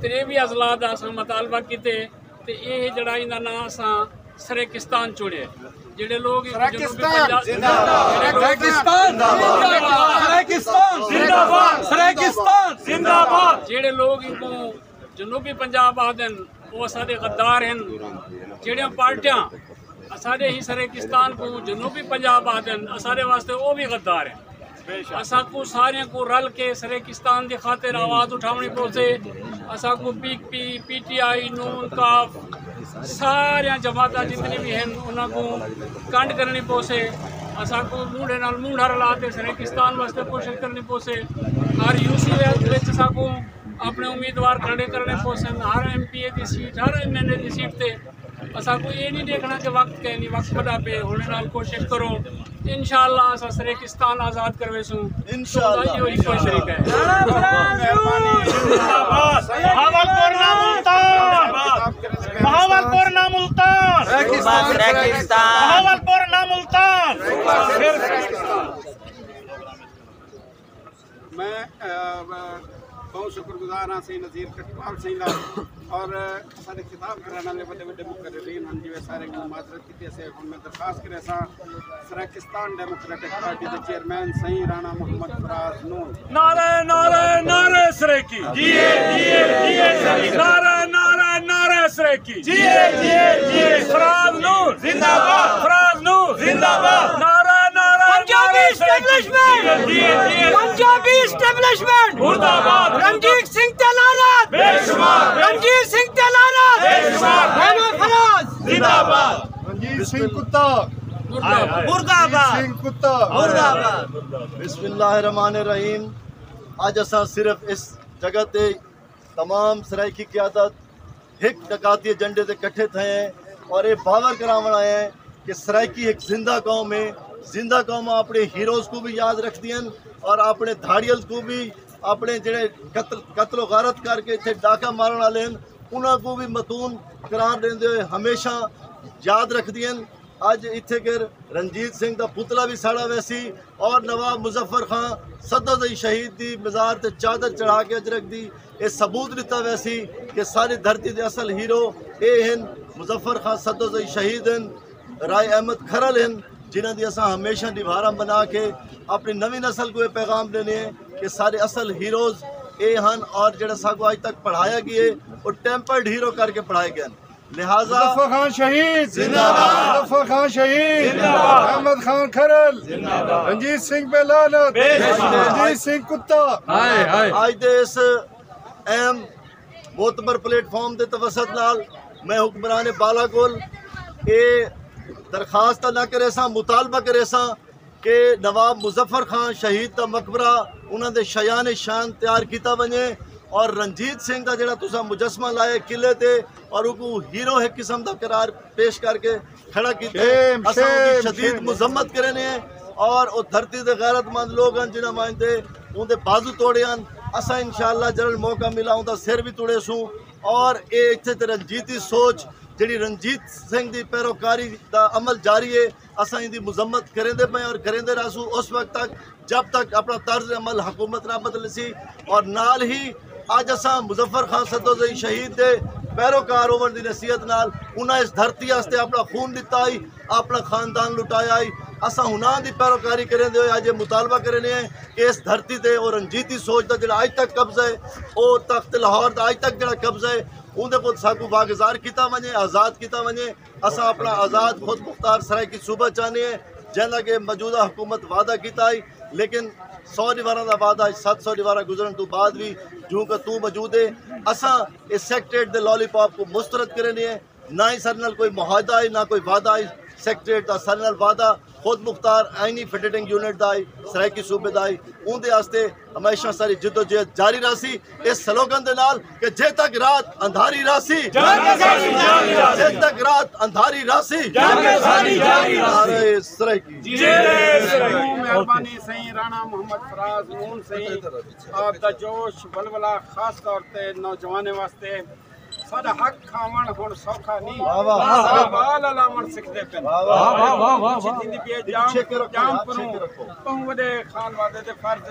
تریوی اضلاع دا اساں مطالبہ کیتے۔ تے اے جیڑھا ایندا ناں اساں سرائیکستان چوڑیا ہے۔ جیڑھے لوگ اینکوں جنوبی سرائیکستان پنجاب زندہ باد۔ سرائیکستان زندہ باد۔ سرائیکستان زندہ باد۔ سرائیکستان زندہ باد۔ جیڑھے لوگ اینکوں جنوبی پنجاب آہدن، او اساݙے غدار ہن۔ جیڑھیاں پارٹیاں اساݙے ہی سرائیکستان کوں جنوبی پنجاب آہدن، اساݙے واسطے او وی غدار ہن۔ اساکوں ساریاں کوں رل کے سرائیکستان دی خاطر آواز اٹھاوݨی پوسے۔ اساکوں پی پی، پی ٹی آئی، نون، کاف، ساریاں جماعتاں جتنی وی ہن، انہاں کوں کنڈ کرݨی پوسے۔ اساکوں مونڈھے نال مونڈھا رلا تے سرائیکستان واسطے کوشش کرݨی پوسے۔ ہر یو سی وچ اساکوں اپݨے امیدوار کھڑے کرݨے پوسن، ہر ایم پی اے دی سیٹ، ہر ایم این اے دی سیٹ تے۔ اساکوں اے نہیں ݙیکھݨا کہ وقت کینی، وقت وݙا پئے، ہݨے نال کوشش کرو۔ انشاءاللہ اساں سرائیکستان آزاد کرویسوں۔ انشاءاللہ۔ اللہ ایہو ہکو طریقہ ہے۔ بہاول پور نہ ملتان۔ بہاول پور نہ ملتان۔ سرائیکستان۔ بہاول پور نہ ملتان۔ میں، آ، بہت شکر گزار ہاں سئیں نذیر کٹوال سئیں دا، اور سارے خطاب کرݨ والے وݙے وݙے مقررین ہن، جیویں سارے کوں معذرت کیتی اسے۔ ہݨ میں درخواست کرے ساں سرائیکستان ڈیموکریٹک پارٹی دے چیئرمین سئیں رانا محمد فراز نون۔ نعرہ، نعرہ، نعرہ سرائیکی۔ جیے، جیے، جیے سرائیکی۔ نعرہ، نعرہ، نعرہ سرائیکی۔ جیے، جیے، جیے۔ فراز نون۔ زندہ باد۔ فراز نون۔ زندہ باد۔ نعرہ، نعرہ، پنجابی نعرہ سرائیکی۔ اسٹیبلشمنٹ۔ جیے، جیے۔ پنجابی اسٹیبلشمنٹ۔ مردہ باد۔ رنجیت سنگھ تے لعنت۔ بے شمار۔ رنجیت سنگھ تے لعنت۔ بے شمار۔ رانا فراز۔ زندہ باد۔ رنجیت سنگھ کتا۔ مردہ باد۔ رنجیت سنگھ کتا۔ مردہ باد۔ بسم اللہ الرحمن الرحیم۔ اڄ اساں صرف اس جگہ تے تمام سرائیکی قیادت ہک ڈکاتی ایجنڈے تے کٹھے تھئے ہیں اور اے باور کراوݨ آئے ہیں کہ سرائیکی ہک زندہ قوم ہے۔ زندہ قوماں اپݨے ہیروز کوں وی یاد رکھدیاں ہن اور اپݨے دھاڑیل کوں وی، اپݨے جڑے قتل، قتل و غارت کر کے اتھے ڈاکہ مارݨ والے ہن، انہاں کوں وی متون قرار ݙیندے ہوئے ہمیشہ یاد رکھدیاں ہن۔ اڄ اتھے کر رنجیت سنگھ دا پتلا وی ساڑا ویسی اور نواب مظفر خان سدوزئی شہید دی مزار تے چادر چڑھا کے اجرک دی اے ثبوت ݙتا ویسی کہ ساری دھرتی دے اصل ہیرو اے ہن، مظفر خان سدوزئی شہید ہن، رائی احمد کھرل ہن، جنہاں دی اساں ہمیشہ ݙیوارا بنا کے اپݨی نویں نسل کوں اے پیغام ݙینے ہیں کہ سارے اصل ہیروز اے ہن اور جڑا ساکوں اڄ تک پڑھایا ڳئے او ٹیمپرڈ ہیرو کر کے پڑھائے ڳئے ہن۔ لہذا مظفر خان شہید زندہ باد۔ مظفر خان شہید زندہ باد۔ احمد خان کھرل زندہ باد۔ رنجیت سنگھ پہ لعنت۔ بے شمار۔ رنجیت سنگھ کتا۔ ہائے، ہائے۔ اڄ دے اس اہم معتبر پلیٹ فارم دے توسط نال میں حکمران بالا کول اے درخواست نہ کریساں، مطالبہ کریساں کہ نواب مظفر خان شہید دا مقبرہ انہاں دے شایان شان تیار کیتا ونڄے اور رنجیت سنگھ دا جڑا تساں مجسمہ لائے قلعے تے اور اوکوں ہیرو ہک قسم دا قرار پیش کر کے کھڑا کیتے، شیم، اساں اوندی شیم، شدید شیم۔ مذمت کرینے ہیں اور او دھرتی دے غیرت مند لوگ ہن جنہاں مائندے اوندے بازو توڑے ہن۔ اساں انشاءاللہ جنہاں موقع ملا اوندا سر وی توڑے سوں اور اے اتھے تے رنجیتی سوچ جڑی رنجیت سنگھ دی پیروکاری دا عمل جاری ہے، اساں ایندی مذمت کریندے پئے اور کریندے رہسوں اس وقت تک جب تک اپݨا طرز عمل حکومت نہ بدلسی۔ اور نال ہی اڄ اساں مظفر خان سدوزئی شہید دے پیروکار ہووݨ دی نصیحت نال انہاں اس دھرتی واسطے اپݨا خون ݙتا ہئی، اپݨا خاندان لٹایا ہئی، اساں انہاں دی پیروکاری کریندے ہوئے اڄ اے مطالبہ کرینے ہیں کہ اس دھرتی تے او رنجیتی سوچ دا جڑا اڄ تک قبضہ ہے، او تخت لاہور دا اڄ تک جڑا قبضہ ہے، اوندے کوں ساکوں واگزار کیتا ونڄے، آزاد کیتا ونڄے۔ اساں اپݨا آزاد خود مختار سرائیکی صوبہ چاہنے ہیں، جیندا کہ موجودہ حکومت وعدہ کیتا ہئی، لیکن سو ݙیواراں دا وعدہ اڄ ست سو ݙیوارا گزرݨ توں بعد وی جوں کہ توں موجود ہے، اساں اس سیکریٹریٹ دے لالی پاپ کوں مسترد کرینے ہیں۔ نہ ہی ساݙے نال کوئی معاہدہ ہے، نہ کوئی وعدہ ہے سیکریٹریٹ دا، ساݙے نال وعدہ خود مختار آئینی فیڈریٹنگ یونٹ دا ہے، سرائیکی صوبے دا ہے، اوندے واسطے ہمیشہ ساری جدوجہد جاری رہسی۔ اس سلوگن دے نال کہ جے تک رات اندھاری رہسی، جنگ ساݙی جاری رہسی۔ جے تک رات اندھاری رہسی، جنگ ساݙی جاری رہسی۔ نعرہ سرائیکی۔ جی۔ مہربانی سئیں رانا محمد فراز نون سئیں، آپ دا جوش ولولہ خاص طور تے نوجوانیں واسطے۔ ساݙا حق کھاوݨ ہݨ سوکھا نی، واہ واہ۔ ساݙے وال الاوݨ سکھدے پن۔ واہ واہ۔ واہ واہ، واہ واہ۔ پچھے تھیندی پئی ہے جام، پچھے کرو، جام پچھے پروں۔ کرو۔ ٻہوں وݙے خان وادے دے فرض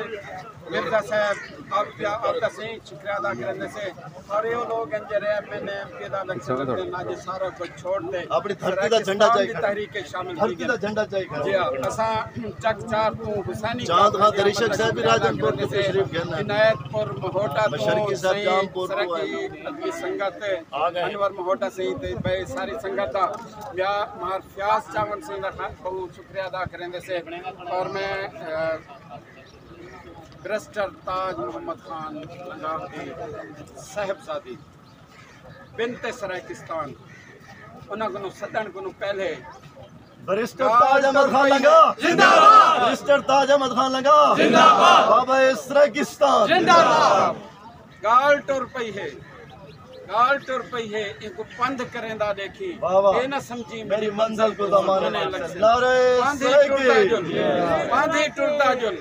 مرزا صاحب آپ دا، آپ دا سئیں شکریہ ادا کریندے سے۔ اور ایہو لوگ ہن جیڑھے ایم این اے، ایم پی دا الیکشن لڑدے ہن، اڄ سارا کجھ چھوڑ تے اپݨی دھرتی دا جھنڈا سرائیکستان چائی دی کھڑے۔ تحریک شامل تھیندے۔ دھرتی دا جھنڈا چائی کھڑے۔ جی ہاں، اساں چک چار توں حسینی چاند خان دریشک صاحب بھی راجن پور کوں تشریف گھن آئے۔ عنایت پور مہوٹا توں مشرقی صاحب سئیں جام پور کوں آئے۔ سرائیکی ادبی سنگت انور مہوٹا سئیں تے ٻئے ساری سنگت دا میا مار فیاض چاون سئیں دا خ-، ٻہوں شکریہ ادا کریندے سے۔ اور میں، آ، بیرسٹر تاج محمد خان لنگاہ دی صاحبزادی بنت سرائیکستان، انہاں کنوں سݙݨ کنوں پہلے بیرسٹر تاج احمد خان لنگاہ۔ زندہ باد۔ بیرسٹر تاج احمد خان لنگاہ۔ زندہ باد۔ بابا سرائیکستان۔ زندہ باد۔ ڳالھ ٹر پئی ہے، ڳالھ ٹر پئی ہے، اینکوں پندھ کریندا ݙیکھی۔ واہ واہ۔ اے نہ سمجھی میݙی منزل کوں زمانے لڳسن۔ نعرہ پندھ ہی ٹردا سرائیکی۔ جل، پندھ ہی ٹردا جل،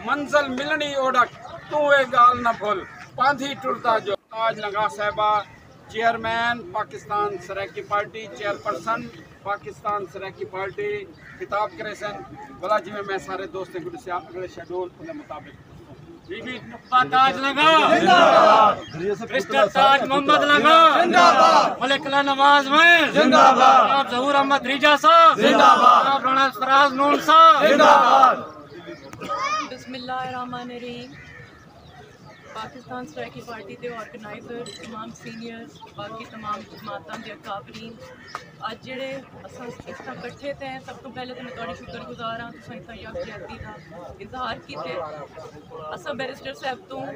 منزل ملݨی اوڑک، توں اے ڳالھ نہ بھل، پندھ ہی ٹردا جل۔ تاج لنگاہ صاحبہ، چیئرمین پاکستان سرائیکی پارٹی، چیئرپرسن پاکستان سرائیکی پارٹی خطاب کریسن۔ بھلا جیویں میں سارے دوستیں کوں ݙسیا، اڳلے شیڈول دے مطابق بی بی نقبہ تاج لگا۔ زندہ باد۔ مسٹر تاج محمد لگا۔ زندہ باد۔ ملک اللہ نواز میں۔ زندہ باد۔ جناب ظہور احمد ریجا صاحب۔ زندہ باد۔ جناب رانا فراز نون صاحب۔ زندہ باد۔ بسم اللہ الرحمن الرحیم۔ پاکستان سرائیکی پارٹی دے آرگنائزر، تمام سینئرز، باقی تمام جماعتاں دے اکابرین، اڄ جیڑھے اساں اتھاں کٹھے تھئے ہیں، سب توں پہلے تے میں تہاݙی شکر گزار ہاں، تساں اتھاں یکجہتی دا اظہار کیتے۔ اساں بیرسٹر صاحب توں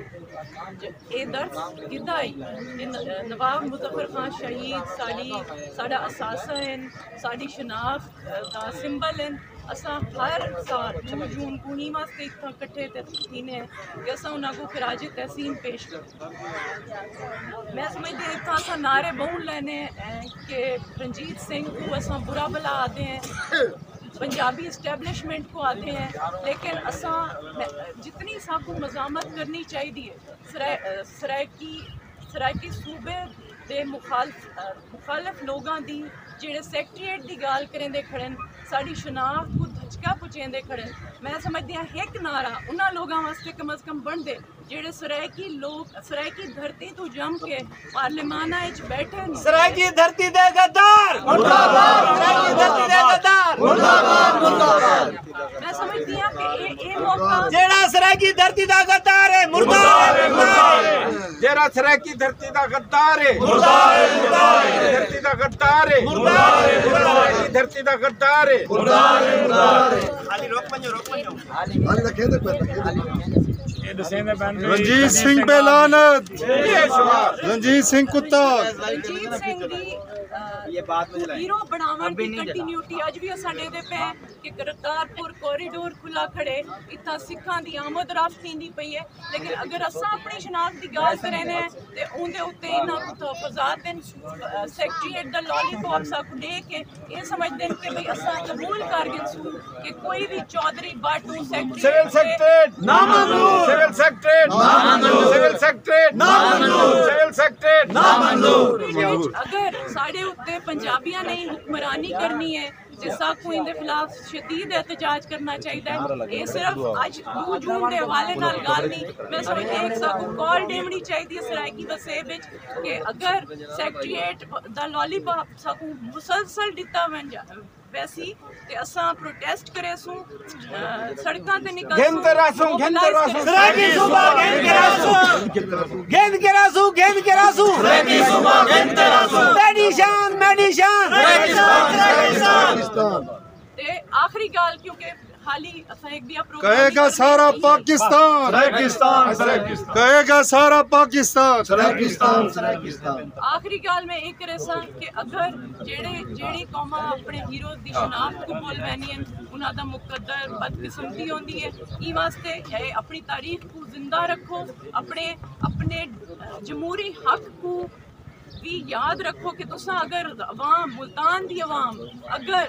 ج-، اے درس گھدا ہئی کہ ن-، نواب مظفر خان شہید ساݙی، ساݙا اثاثہ ہن، ساݙی شناخت دا سمبل ہن۔ اساں ہر سال ݙو جون کوں ایں واسطے اتھاں کٹھے تے تھینے ہیں کہ اساں انہاں کوں خراج تحسین پیش کروں۔ میں سمجھدی ہاں اتھاں اساں نعرے ٻہوں لینے ہیں کہ رنجیت سنگھ کوں اساں برا بھلا آہدے ہیں، پنجابی اسٹیبلشمنٹ کوں آہدے ہیں، لیکن اساں جتنی ساکوں مزاحمت کرݨی چاہیدی ہے، سرا-، سرائیکی، سرائیکی صوبے دے مخالف، مخالف لوگاں دی جیڑھے سیکریٹریٹ دی ڳالھ کریندے کھڑن، ساݙی شناخت کوں دھچکا پڄیندے کھڑن، میں سمجھدی ہاں ہک نعرہ انہاں لوگاں واسطے کم از کم بݨدے جیڑھے سرائیکی لوگ، سرائیکی دھرتی توں ڄم کے پارلیمانہ اچ ٻیٹھن۔ سرائیکی دھرتی دے غدار! مردہ باد! سرائیکی دھرتی دے غدار! مردہ باد! مردہ باد! میں سمجھدی ہاں کہ اے، اے موقع جیڑھا سرائیکی دھرتی دا غدار ہے، مردہ ہے، مردہ ہے۔ جیڑھا سرائیکی دھرتی دا غدار ہے۔ مردہ ہے، مردہ ہے۔ دھرتی دا غدار ہے۔ مردہ ہے، مردہ ہے۔ سرائیکی دھرتی دا غدار ہے۔ مردہ ہے، مردہ ہے۔ رنجیت سنگھ بے لعنت، رنجیت سنگھ کتا۔ رنجیت سنگھ دی، آ، ہیرو بݨاوݨ دی کنٹینیوٹی اڄ وی اساں ݙیہدے پئے ہیں کہ کرتارپور کوریڈور کھلا کھڑے، اتھاں سکھاں دی آمد رفت تھیندی پئی ہے، لیکن اگر اساں اپݨی شناخت دی ڳالھ کریندے ہیں تے اوندے اتے انہاں کوں تحفظات ہن، سیکریٹریٹ دا لالی پاپ ساکوں ݙے کے اے سمجھدن کہ بھئی اساں قبول کر گھنسوں کہ کوئی وی چوہدری بٹ اوں سیکریٹریٹ سول سیکریٹریٹ نامنظور۔ سول سیکریٹریٹ نامنظور۔ سول سیکریٹریٹ نامنظور۔ سول سیکریٹریٹ نامنظور۔ اگر ساݙے اتے پنجابیاں نے حکمرانی کرنی ہے تے ساکوں ایندے خلاف شدید احتجاج کرݨا چاہیدا ہے۔ اے صرف اڄ ݙو جون دے حوالے نال ڳالھ نی، میں سمجھدی ہاں کہ ساکوں کال ݙیوݨی چاہیدی ہے سرائیکی وسیب اچ کہ اگر سیکریٹریٹ دا لالی پاپ ساکوں مسلسل ݙتا ونڄ ویسی تے اساں پروٹیسٹ کریسوں، آ، سڑکاں تے نکلسوں، گھن تے رہسوں، گھن تے موبلائز رہسوں۔ کریسوں۔ سرائیکی صوبہ گھن کے رہسوں۔ گھن کے رہسوں، گھن کے رہسوں۔ سرائیکی صوبہ گھن کے رہسوں۔ تیݙی شان، میݙی شان۔ سرائیکی صوبہ، سرائیکی صوبہ۔ تے آخری ڳالھ، کیونکہ حالی اساں ہک ٻیا پروگرام کہے گا سارا پاکستان۔ سرائیکستان، سرائیکستان۔ کہے گا سارا پاکستان۔ سرائیکستان، سرائیکستان۔ آخری ڳالھ میں اے کریساں کہ اگر جیڑھے، جیڑھی قوماں اپݨے ہیروز دی شناخت کوں بھل ویندین، انہاں دا مقدر بدقسمتی ہوندی ہے۔ ایں واسطے اے اپݨی تاریخ کوں زندہ رکھو، اپݨے، اپݨے جمہوری حق کوں وی یاد رکھو کہ تساں اگر عوام، ملتان دی عوام اگر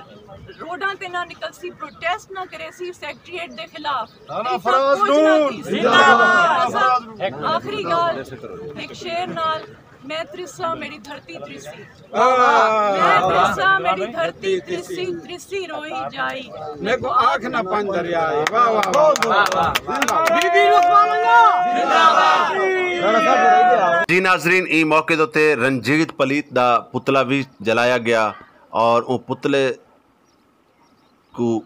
روڈاں تے نہ نکلسی، پروٹیسٹ نہ کریسی سیکریٹریٹ دے خلاف، رانا فراز نون۔ آخری ڳالھ، ہک شعر نال، میں ترساں میݙی دھرتی ترسی۔ میں ترساں میݙی دھرتی ترسی، ترسی روئی جائی۔ میکوں آکھ نہ پنج دریا ہے۔ واہ، واہ، واہ۔ بی بی رکمن اللہ۔ جی ناظرین، ایں موقع دے اتے رنجیت پلیت دا پتلا وی جلایا ڳیا اور اوں پتلے کوں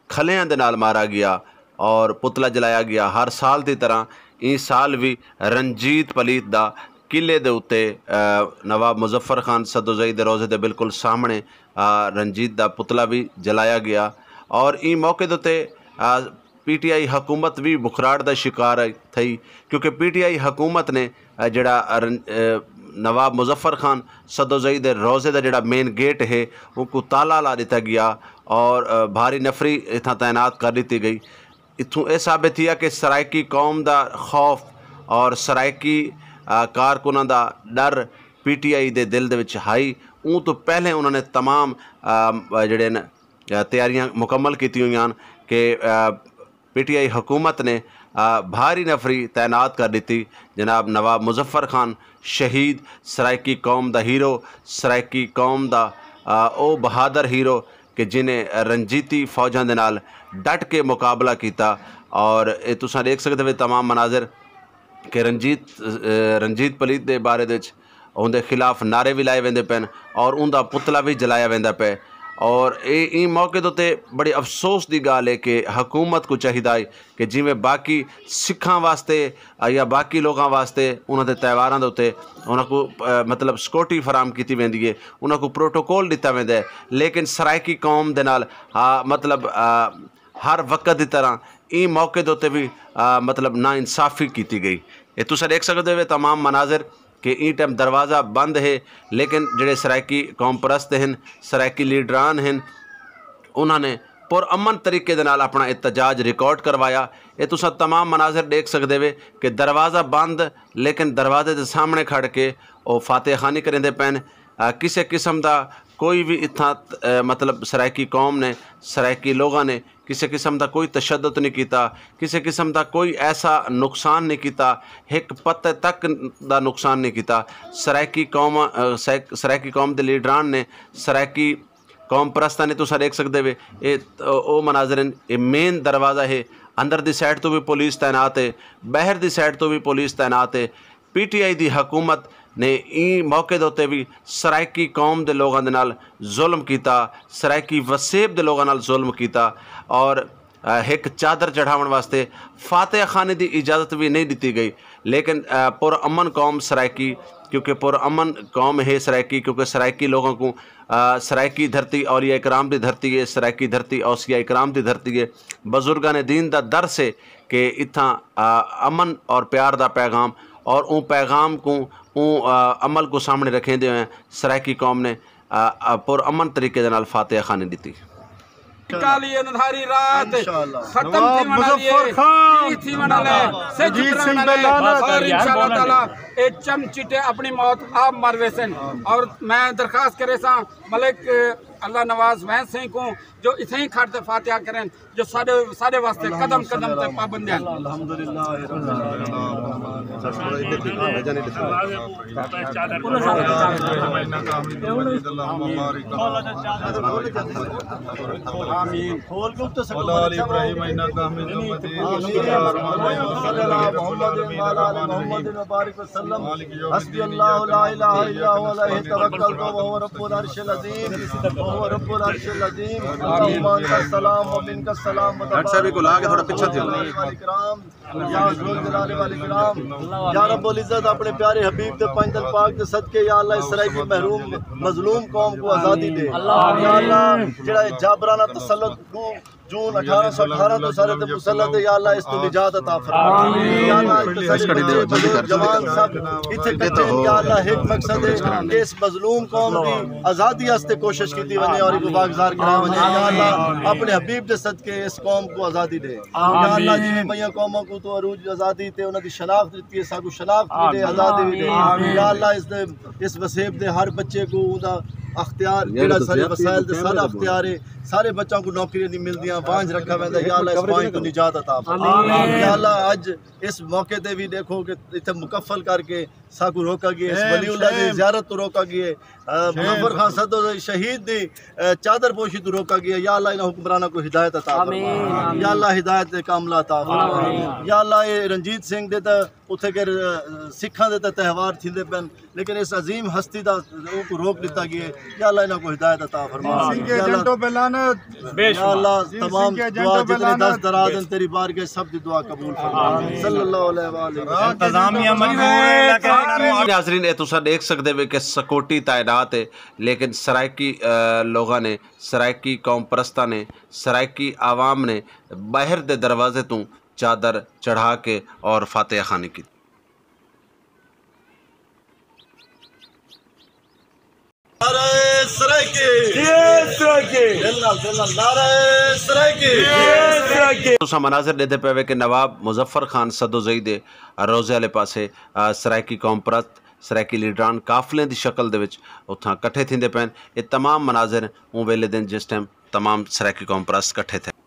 کھلیاں دے نال مارا ڳیا اور پتلا جلایا ڳیا۔ ہر سال دی طرح ایں سال وی رنجیت پلیت دا قلعے دے اتے، آ، نواب مظفر خان سدوزئی دے روضے دے بالکل سامݨے، آ، رنجیت دا پتلا وی جلایا ڳیا اور ایں موقع دے اتے، آ، پی ٹی آئی حکومت وی بکھراٹ دا شکار تھئی، کیونکہ پی ٹی آئی حکومت نے، آ، جیڑھا، آ، رن-، آ، نواب مظفر خان سدوزئی دے روضے دا جیڑھا مین گیٹ ہے، اونکوں تالا لا ݙتا ڳیا اور، آ، بھاری نفری اتھاں تعینات کر ݙتی ڳئی۔ اتھوں اے ثابت تھیا کہ سرائیکی قوم دا خوف اور سرائیکی، آ، کارکناں دا ݙر پی ٹی آئی دے دل دے وچ ہئی۔ اوں توں پہلے انہاں نے تمام، آ، جیڑھے ہن، آ، تیاریاں مکمل کیتی ہوئیاں ہن کہ، آ، پی ٹی آئی حکومت نے، آ، بھاری نفری تعینات کر ݙتی۔ جناب نواب مظفر خان شہید سرائیکی قوم دا ہیرو، سرائیکی قوم دا، آ، او بہادر ہیرو کہ جنہیں رنجیتی فوجاں دے نال ڈٹ کے مقابلہ کیتا اور اے تساں ݙیکھ سڳدے وے تمام مناظر کہ رنجیت، اے، رنجیت پلیت دے بارے دے وچ اوندے خلاف نعرے وی لائے ویندے پئن اور اوندا پتلا وی جلایا ویندا پئے۔ اور اے، ایں موقع دے اتے بڑی افسوس دی ڳالھ ہے کہ حکومت کوں چاہیدا ہے کہ جیویں باقی سکھاں واسطے یا باقی لوکاں واسطے انہاں دے تہواراں دے اتے انہاں کوں، اے، مطلب سیکورٹی فراہم کیتی ویندی ہے، انہاں کوں پروٹوکول ݙتا ویندا ہے، لیکن سرائیکی قوم دے نال، آ، مطلب، آ، ہر وقت دی طرح ایں موقع دے اتے وی، آ، مطلب ناانصافی کیتی ڳئی۔ اے تساں ݙیکھ سڳدے وے تمام مناظر کہ ایں ٹائم دروازہ بند ہے، لیکن جڑے سرائیکی قوم پرست ہن، سرائیکی لیڈران ہن، انہاں نے پرامن طریقے دے نال اپݨا احتجاج ریکارڈ کروایا۔ اے تساں تمام مناظر ݙیکھ سڳدے وے کہ دروازہ بند، لیکن دروازے دے سامݨے کھڑ کے او فاتحہ خوانی کریندے پئن۔ آ، کسے قسم دا کوئی وی اتھاں، آ، مطلب سرائیکی قوم نے، سرائیکی لوگاں نے کسے قسم دا کوئی تشدد نہیں کیتا، کسے قسم دا کوئی ایسا نقصان نہیں کیتا، ہک پتے تک دا نقصان نہیں کیتا۔ سرائیکی قوم، آ، سرائیک-، سرائیکی قوم دے لیڈران نے سرائیکی قوم پرستاں نے، تساں ݙیکھ سڳدے وے، اے او، او مناظر ہن، اے مین دروازہ ہے، اندر دی سائیڈ توں وی پولیس تعینات ہے، ٻاہر دی سائیڈ توں وی پولیس تعینات ہے۔ پی ٹی آئی دی حکومت نے ایں موقع دے اتے وی سرائیکی قوم دے لوگاں دے نال ظلم کیتا، سرائیکی وسیب دے لوگاں نال ظلم کیتا اور، آ، ہک چادر چڑھاوݨ واسطے فاتحہ خوانی دی اجازت وی نہیں ݙتی ڳئی۔ لیکن، آ، پرامن قوم سرائیکی، کیونکہ پرامن قوم ہے سرائیکی، کیونکہ سرائیکی لوگاں کوں، آ، سرائیکی دھرتی اولیاء کرام دی دھرتی ہے، سرائیکی دھرتی اوصیاء کرام دی دھرتی ہے، بزرگان دین دا درس ہے کہ اتھاں، آ، امن اور پیار دا پیغام اور اوں پیغام کوں، اوں، آ، عمل کوں سامݨے رکھیندے ہوئے سرائیکی قوم نے، آ، آ، پرامن طریقے دے نال فاتحہ خوانی ݙتی۔ کالی اندھاری رات انشاءاللہ۔ ختم نواب تھیوݨ والی ہے، مظفر خان۔ تھی تھیوݨ والے، سچ رجیت اترݨ سنگھ والے۔ بلانت۔ اور انشاءاللہ تعالیٰ اے چم چٹے اپݨی موت آپ مر ویسن۔ اور میں درخواست کریساں ملک اللہ نواز وینس سئیں کوں جو اتھائیں کھڑ تے فاتحہ کرن، جو ساݙے، ساݙے واسطے قدم قدم تے پابند ہن۔ الحمدللہ رب العالمین۔ آمین۔ وعلی آل ابراہیم انک حمید مجید۔ بسم اللہ الرحمن الرحیم۔ الحمد للہ۔ محمد وعلی آل محمد وبارک وسلم۔ حسبی اللہ لا الہ الا هو علیہ توکلت وهو رب العرش العظیم، وهو رب العرش العظیم۔ اللہم انت السلام و منک السلام و ڈاکٹر صاحب، ایکوں لا کے تھوڑا پچھے تھیو۔ تبارک یا ذوالجلال والاکرام۔ یا رب العزت، اپݨے پیارے حبیب دے پنج دل پاک دے صدقے یا اللہ، اس سرائیکی محروم مظلوم قوم کوں آزادی ݙے۔ یا اللہ، جڑا اے جابرانہ تسلط کوں جون اٹھارہ سو اٹھارہ توں سارے تے مسلط ہے، یا اللہ اس توں نجات عطا فرما۔ آمین۔ یا اللہ اچ تے ساݙے بچے، بزرگ، جوان سب اتھے اکٹھے ہن، یا اللہ ہک مقصد ہے کہ اس مظلوم قوم دی آزادی واسطے کوشش کیتی ونڄے اور ایکوں واگزار کرایا ونڄے۔ یا اللہ اپݨے حبیب دے صدقے اس قوم کوں آزادی ݙے۔ یا اللہ جیویں ٻئیاں قوماں کوں تو عروج آزادی تے انہاں دی شناخت ݙتی ہے، ساکوں شناخت وی ݙے، آزادی وی ݙے۔ آمین۔ یا اللہ اس دے، اس وسیب دے ہر بچے کوں اوندا اختیار، جیڑھا سارے وسائل دے سارا اختیار ہے، سارے بچاں کوں نوکریاں نہیں ملدیاں، وانجھ رکھا ویندا۔ یا اللہ اس وانجھ توں نجات عطا فرما۔ آمین۔ یا اللہ اج اس موقع تے وی ݙیکھو کہ اتھے مکفل کر کے ساکوں روکا ڳیا، اس ولی اللہ دی زیارت توں روکا ڳیا، آ، مظفر خان سدو دے شہید دی، آ، چادر پوشی توں روکا ڳیا۔ یا اللہ انہاں حکمراناں کوں ہدایت عطا فرما۔ آمین۔ یا اللہ ہدایت دے کاملہ عطا فرما۔ آمین۔ یا اللہ اے رنجیت سنگھ دے تاں اتھے کہ، آ، سکھاں دے تاں تہوار تھیندے پن، لیکن اس عظیم ہستی دا اونکوں روک ݙتا ڳیا ہے۔ یا اللہ انہاں کوں ہدایت عطا فرما۔ سنگھ یا اللہ، ایجنٹوں پہ لعنت۔ بے شمار۔ یا اللہ تمام دعا جتنے دست دراز ہیں تیری بارگاہ، سب دی دعا قبول فرما۔ صلی اللہ علیہ وآلہ وسلم۔ انتظامیہ مجبور ہے، لیکن انہاں نے ناظرین، اے تساں ݙیکھ سڳدے وے کہ سیکورٹی تعینات ہے، لیکن سرائیکی، آ، لوگاں نے، سرائیکی قوم پرستاں نے، سرائیکی عوام نے ٻاہر دے دروازے توں چادر چڑھا کے اور فاتحہ خوانی کیتی۔ نعرہ سرائیکی۔ جی سرائیکی۔ دل نال، دل نال۔ نعرہ سرائیکی۔ جی سرائیکی۔ تساں مناظر ݙیہدے پئے وے کہ نواب مظفر خان سدوزئی دے روضے والے پاسے، آ، سرائیکی قوم پرست، سرائیکی لیڈران قافلیں دی شکل دے وچ اتھاں کٹھے تھیندے پئن۔ اے تمام مناظر اوں ویلے دے ہن جس ٹائم تمام سرائیکی قوم پرست کٹھے تھئے۔